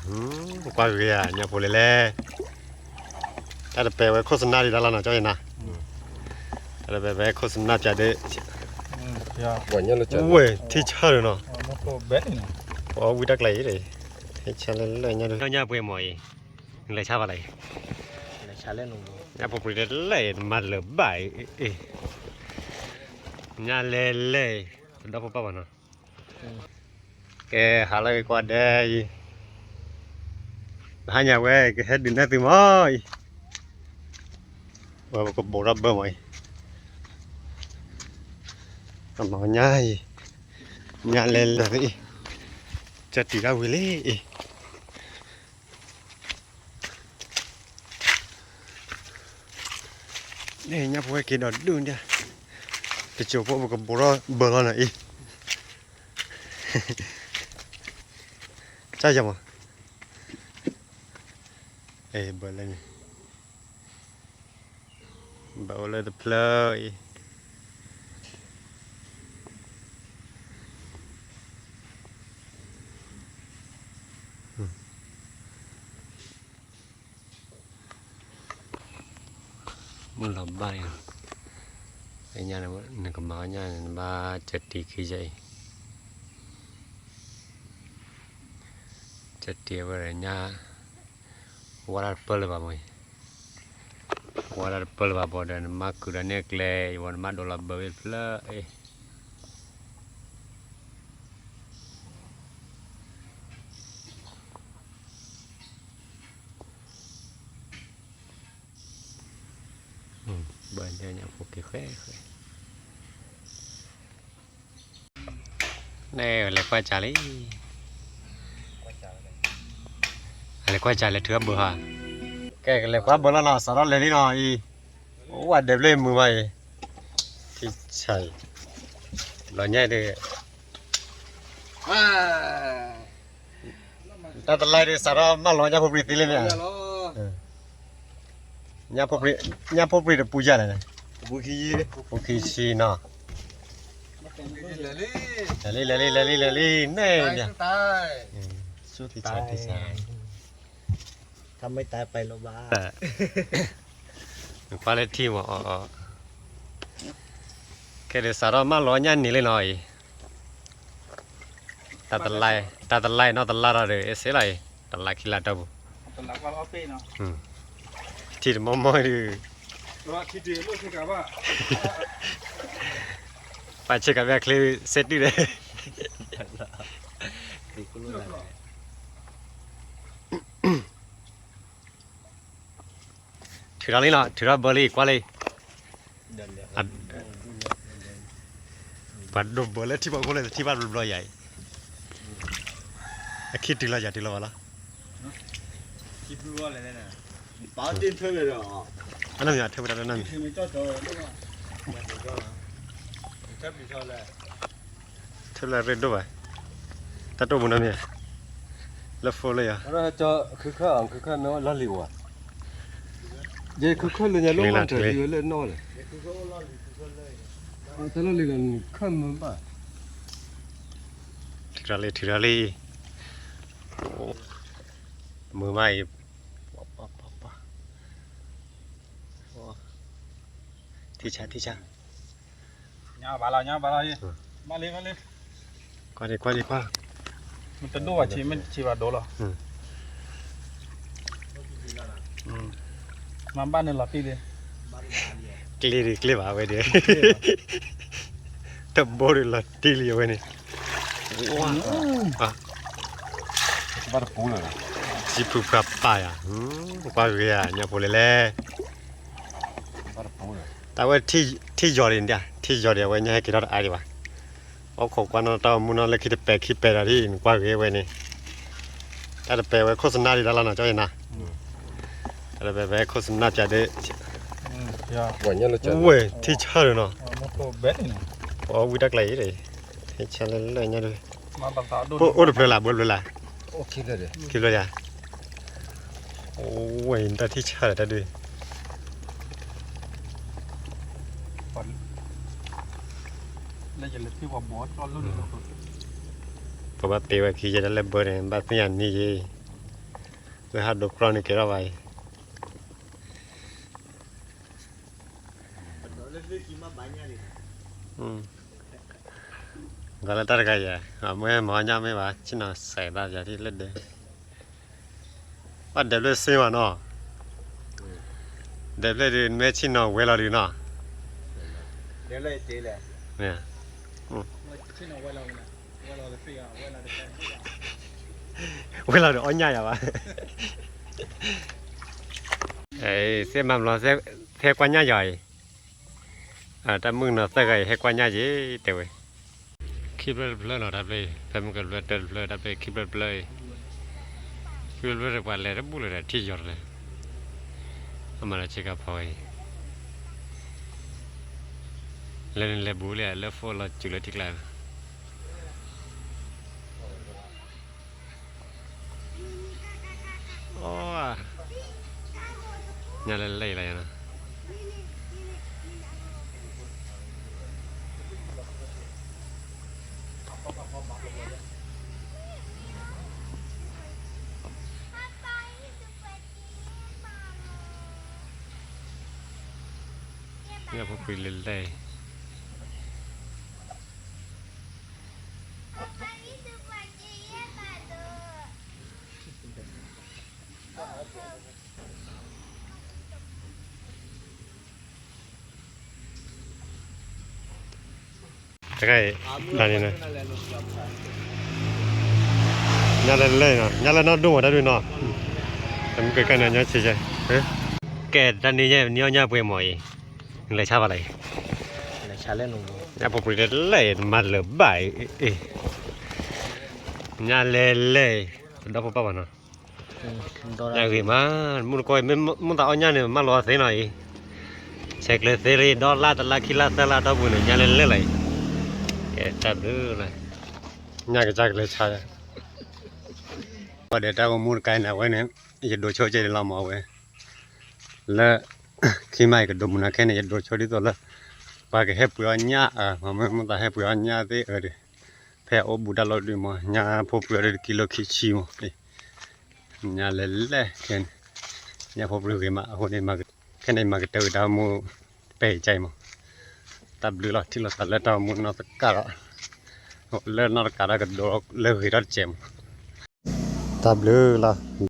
ကွၢ်ဂ့ၤဧါ ညၣ်ဖိလဲၣ်လဲၣ်, တၢ်တပဲာ်ဝဲခိၣ်စနၢ်ဒံးတၢ်လီၤနီၤ ကၠီယနၤ, တၢ်တပဲာ်ဝဲခိၣ်စနၢ်ပၠးဒၣ်, ဝဲၢ်ထံဆၢဒီးနီၤ, ပှၤဝံတၢ်ကျါအံၤ, ထံဆၢလၢလၢညါဒုး ညၣ်ပှဲၤမီၤအံၤ, ညၣ်ဖိပြံတလဲၣ် မၤလၢၤဘၣ်အံၤ, ညၣ်လဲၣ်လဲၣ်, တဒီဖိပၢ်ဘၣ်နီၤ ကဲ ဟးလၢကွၢ်ဒဲးအံၤ, ဟါညါဝဲ ကဟဲဒုးနဲၣ်သုမီၤအံၤ, ဝဲပကဘိးထီၣ်ဘၢမီၤအံၤ, အမၤညါအံၤ, ညၣ်လဲၣ်လဲၣ်အံၤ, ကတံၤဒၣ်ဝံၤလံအံၤ န့ၣ် ညၣ်ဖိဝဲက့ၤဒီးဒုၣ်ဒၣ်, တစိၢ်ဖိပကဘိးထီၣ်ဘၢလီၤနီၤအံၤ, ကၢ်ယၤမး, ဘၢလၢန့ၣ်, ဘၢအိၣ်လၢတဖျၢၣ်အံၤ မုၢ်လီၤဘၣ်အံၤ, ညါန့ၣ် နကမၤအီၣ်ညၣ်န့ၣ် နဘၣ်ကတံၤခံယဲအံၤ, ကတံၤဝဲဒီးညၣ်, ဝါဒၣ်တပၢၢ်လၢၤဘၣ်မီၤအံၤ, ဝါဒၣ်တပၢၢ်လၢၤဘၣ်ဘၣ်ဒီး နမၤကုၢ်ဒီးန့ၢ်ကျဲအံၤ ဝဲနမၤဒိးလီၤဘၢဝဲတဖျၢၣ်အံၤ ဘၣ်ညါဖိက့ၤဃဲဃဲ, န့ၣ် လဲၤကွၢ်စးလံ, လဲၤကွၢ်စးလဲၤထုးအဘၢဟါ, ကဲ ကလဲၤကွၢ်ဘၢလီၤနီၤ စးထီၣ်လဲၤလံနီၤအံၤ, အိၣ်ဝဲဒဲးဘျ့မုာ်မးအံၤ, ထံဆါအံၤ, လီၤညါအံၤဒ် တၢ်တလါဒ်စးထီၣ်မၢလီၤညၣ်ဖိပြံသ့လံမ့ၢ်ဧါ, ညၣ်ဖိပြံတပူၤယၤလဲၣ်, ပူၤခံဆံနီၤ, လဲၤလံ လဲၤလံ လဲၤလံ လဲၤလံ န့ၣ်, ဆူထံဆါထံဆါ ถ้าไม่ตายไปโรงพยาบาล ကွၢ်လၢထံမးအီၤအီၤ, ခဲဒ်စးထီၣ်မၢလီၤညၣ်န့ၣ်လံနီၤအံၤ, တၢ်တလါ, တၢ်တလါအံၤနီၢ်တလါထီၣ်ဒီး အ့ၣ်စ့လီၤအံၤ, တလါခံလါတီၢ်ပူၤ, ထံတမီမီဒုး, ပာ်ဆ့ကၤဘၣ်ချ့စ့တုၤဒီး ထုးထီၣ်လံနီၤ ထုးထီၣ်ဘၢလံ ကွၢ်လံ, ပှၤဒိးဘၢလၢထံဖီခိၣ်လၢထံဘၣ်ဘျီဘျီယၤအံၤ, အခံတုၤလီၤယၤတုၤလီၤဘၣ်လီၤ, အနီၢ်မံၤအထၢဝဲဒၣ်လၢနီၢ်မံၤ ထၢလၢရ့ဒိၣ်ဘၣ်, တၢ်တိၢ်ပူၤနီတမံၤ, လၢဖိလၢယၤ, ခုခၢၣ် ခုခၢၣ်မ့ၢ်လီၢ်လံၤဝဲ, ယခုခၢၣ်လၢညါလၢမၤတၢ်ဒ်ဝဲလၢနီၢ်လဲၣ်, တၢ်လီၢ်လံၤလီၤနခၢၣ်မ့ၢ်ဘၣ်, ထုးထီၣ်လံ ထုးထီၣ်လံ, မုာ်မးအံၤ, ထံဆါ ထံဆါ ညါဘၣ်လီၤ ညါဘၣ်လီၤ, မၤလံ မၤလံ, ကွၢ်ဒံး ကွၢ်ဒံး ကွၢ်, မ့ၢ်တဒိၣ်ဘၣ်ဆံး မ့ၢ်ဆံးဘၣ်ဒိၣ်လီၤ, မၤဘၣ်န့ၣ်လီၤတံၢ်လံ, ကျ့ဒံး ကျ့ဘၣ်ဝဲဒံး, တဘိဒံးလီၤတံၢ်လံအဝဲန့ၣ်, ဘၣ်တပူၤလၢၤ, စံဖုဖှၢ်ပာ်ယၤ, ကွၢ်ဂ့ၤဧါ ညၣ်ဖိလဲၣ်လဲၣ် တၢ်ဝဲထံယီၤဒံး ထံယီၤဒံး အဝဲညါဟဲက့ၤထီၣ်တအါဒံးဘၣ်, အိၣ်ခိးကွၢ်နီၣ်တၢ်အိၣ်မူနီၣ်လၢခံတပဲာ်ခံပဲာ်ဒီးဒ် နကွၢ်ဂ့ၤဝဲန့ၣ်, တၢ်တပဲာ်ဝဲခိၣ်စနၢဒံးတၢ်လီၤနီၤ ကၠီယနၤ, တၢ်တပဲာ်ဝဲခိၣ်စနၢပၠးဒၣ်, ဝဲၢ်ထံဆၢဒီးနီၤ, ပှၤဝံတၢ်ကျါအံၤ, ထံဆၢလၢလၢညါဒၣ်, အိၣ်တဖျၢၣ်လၢ ဘိတဖျၢၣ်လၢ ခံဖျၢၣ်ယၤ, အိၣ်ဝဲအံၤ တၢ်ထံၣ်ဆၣ်ဒီးတၢ်ဒုး, ပဘၣ်ပ့ၤဝဲခံယဲၢ်တၢ်လၢဘၢန့ၣ် ဘၣ်သ့ၣ်ညါန့ၢ်ယဲၢ်, သုဟးဒိးကြီန့ၢ်ကဲထီၣ်ဘၣ်အံၤ, ဂီၤလၢတၢ်တဂၤယဲ, အမ့ၢ်မၤညၣ်မ့ၢ်ဘၣ် ဆ့ၣ်နီၤစဲးဘၣ်ယၤဒ်လၢဒဲ, အဒဲးဘျၢၣ်စ့မးနီၤ, ဒဲးဘျၢၣ်ဒ်မ့ၢ်ဆ့ၣ်နီၤဝဲလီၤဒုးနီၤ, ဝဲလီၤဒီးအီၣ်ညၣ်ယၤဘၣ်, စ့ၢ်မၤဘျီ, ဟဲကွၢ်ညၣ်ယၤအံၤ, တၢ်မုၣ်ကနီၤသၢဂၤအံၤ ဟဲကွၢ်ညၣ်ယၤ တဲဝဲ ခံဖျၢၣ်တဖျၢၣ်နီၤ တၢ်ဘျၢၣ်အံၤ, ဖဲမုၢ်ကဖျၢၣ်တဖျၢၣ် တၢ်ဘျၢၣ်အံၤ ခံဖျၢၣ်တဖျၢၣ်အံၤ, ခံဖျၢၣ်တဖျၢၣ်ပှၤလဲၤတဘူၣ်လၢၤဒီးထံၣ်ယီၤတလဲၣ်, အမၤလၢဆ့ကၤဖီအံၤ, လဲၤန့ၣ်လဲၤဘူးလံ လၢဖိလီၤစုၤလၢထံကျါ အိ, ညၣ်လဲၤလဲၤလီၤယၤနီၤ, ညၣ်ဖိပှ့ၤလဲၤလဲၤ တခါအံၤ, ဒၣ်န့ၣ်, ညၣ်လဲၤလဲၤနီၤ ညၣ်လဲၤနီၢ်ဒိၣ်မးတၢ်ဒုးနီၤ, တမုၢ်ကဲကဲန့ၣ် ညၣ်ဆံးဆဲး, ကဲတၢ်န့ၣ်ယဲ နံၣ်အီၣ်ညၣ်ပှဲၤမးအံၤ, နလဲၤဆါဘၣ်လၢအံၤ, ညၣ်ဖိပှ့ၤလဲၤလဲၤ မၤလၢၤဘၣ်အံၤ, ညၣ်လဲၤလဲၤ, တဒီဖိပၢ်ဘၣ်နီၤ ညၣ်ဂ့ၤမး, မုၢ်တကိးအံၤ မ့ၢ်မိၢ်သးအီၣ်ညၣ်န့ၣ် မၢလီၤသ့နီၤအံၤ, ဆဲးကျၢၤသ့လံ ဒီလါတလါခံလါသၢလါအတီၢ်ပူၤန့ၣ် ညၣ်လဲၤလဲၤလီၤအံၤ, ကဲတၢ်ဘျုးလီၤ, ညၣ်ကစၢ်ကလဲၤဆါ, ပှၤဒီးတၢ်အိၣ်မူတကါန့ၣ် အဝဲန့ၣ် ယဒိးဆိကဲန့ၣ်လီၤမးအဝဲ, လၢ ခံမးအံၤကဒိးမုၢ်နၤခဲန့ၣ် ယဒိးဆိဒ်သိးလၢ ပှၤကဟဲပှ့ၤအီၣ်ညၣ်, မ့ၢ်မိၢ်သးဟဲပှ့ၤအီၣ်ညၣ်သ့ၣ်အၢဒီး, ဖဲအအိၣ်ဘူးတၢ်လီၢ်ဒုးမး ညၣ်ဖိပှ့ၤအီၣ်ဒီးတကံလိခံဆံမး, ညၣ်လဲၤလဲၤခဲန့ၣ်, ညၣ်ဖိပှ့ၤဂ့ၤမး အဃိန့ၣ် ခဲန့ၣ်မၤကတၢၢ်ဝံၤတၢ်အိၣ်မူ တပဲာ်အံၤကါအံၤမး, တၢ်ဘျုးလီၤ ထံၣ်လိာ်သးလၢတၢ်အိၣ်မူနီၢ်သကၢ်ဒီး, လၢနီၢ်တကးဒီးကဒိးလၢဂ့ၤထီၣ်တစဲးမး, တၢ်ဘျုးလီၤ